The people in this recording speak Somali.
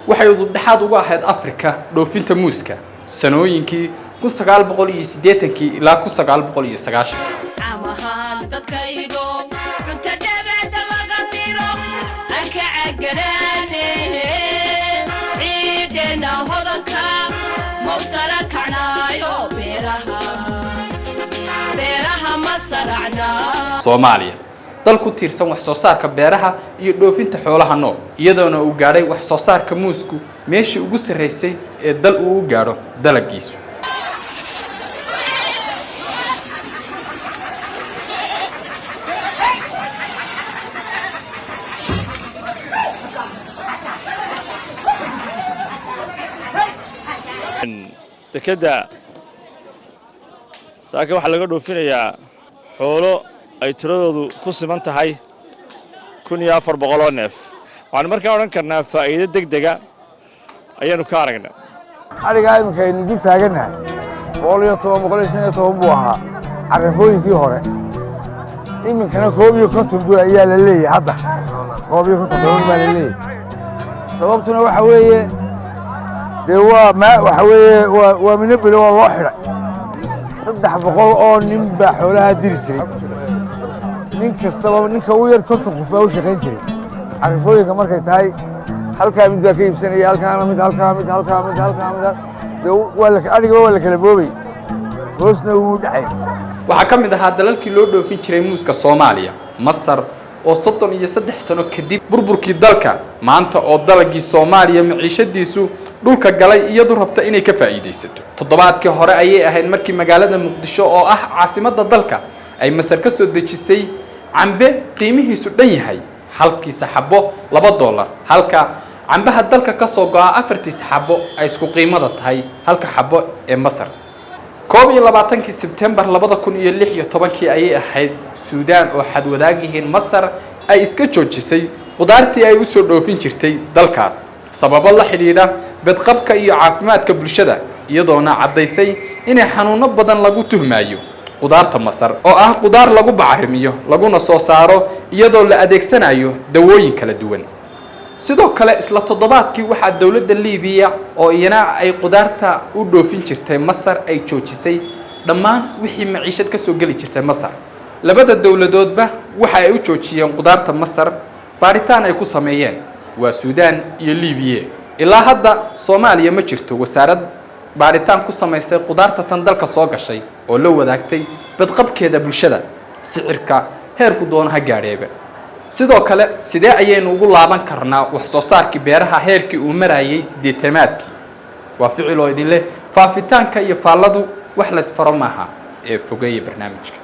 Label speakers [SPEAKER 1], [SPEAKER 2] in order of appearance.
[SPEAKER 1] Waxay udubdhexaad uga ahayd Afrika dhoofinta muuska sanooyinkii 1980-kii ilaa 1990.
[SPEAKER 2] Amahaan dadkaygo cunta dhabada laga diro aan ka caganaane, ciideenna hodanka mawsara kacnaayo, beeraha beeraha ma saracnaa.
[SPEAKER 1] Soomaaliya, dal ku tiirsan wax soo saarka beeraha iyo dhoofinta xoolaha nool, iyadoona uu gaadhay wax soo saarka muusku meeshii ugu sarraysay ee dal uu u gaadho dalaggiisu.
[SPEAKER 3] Dekedda saaka waxaa laga dhoofinayaa xoolo ay tiradoodu ku siman tahay 1400 oo neef. Waxaanu markaa odhan karnaa faa'iido deg dega ayaannu ka aragnay.
[SPEAKER 4] Adhigaa iminka aynu dul taagannahay 110, 115 buu ahaa carafooyinkii hore. Iminkana 51 bu ayaa la leeyahay hadda, 51 dollar baa la leeyahay. Sababtuna waxa weeye dee waa ma waxa weeye waa minabelo waa loo xidhay. 300 oo nin baa xoolahaa diri jiray. Nin kastaba, ninka ugu yar, 50 qof baa u shaqayn jiray. Carafooyinka markay tahay, halkaa mid baa ka iibsanaya, halkaana mid, halkaa mid, halkaa mid, halkaa mid. Dee waa la adhigaba waa la kala boobay, hoosna wuu dhacay.
[SPEAKER 1] Waxaa ka mid ahaa dalalkii loo dhoofin jiray muuska Soomaaliya Masar, oo 33 sano kadib burburkii dalka, maanta oo dalagii Soomaaliya maciishadiisu dhulka galay, iyadu rabta inay ka faa'iidaysato. Toddobaadkii hore ayay ahayd markii magaalada Muqdisho oo ah caasimadda dalka ay Masar ka soo dejisay cambe qiimihiisu dhan yahay halkiisa xabo $2, halka cambaha dalka ka soo go'a afartiisa xabo ay isku qiimada tahay halka xabo ee Masar. 21-kii Sebtembar 2016-kii ayay ahayd Suudaan oo xadwadaag yihiin Masar ay iska joojisay qudaartii ay usoo dhoofin jirtay dalkaas sababo la xidhiidha bedqabka iyo caafimaadka bulshada, iyadoona caddaysay inay xanuuno badan lagu tuhmayo qudaarta Masar, oo ah qudaar lagu bacrimiyo laguna soo saaro iyadoo la adeegsanayo dawooyin kala duwan. Sidoo kale isla toddobaadkii waxaa dowladda Liibiya, oo iyana ay qudaarta u dhoofin jirtay Masar, ay joojisay dhammaan wixii maciishad ka soo geli jirtay Masar. Labada dowladoodba waxa ay u joojiyeen qudaarta Masar baadhitaan ay ku sameeyeen, waa Suudaan iyo Liibiye. Ilaa hadda Soomaaliya ma jirto wasaarad baadhitaan ku samaysay qudaarta tan dalka soo gashay oo la wadaagtay badqabkeeda bulshada, sicirka heerku doona ha gaadheeba. Sidoo kale, sidee ayaynu ugu laaban karnaa wax soo saarkii beeraha heerkii uu marayay siddeetamaadkii? Waa ficil oo idin leh faafitaanka iyo faalladu wax laysfaro maaha ee fogeeya barnaamijka.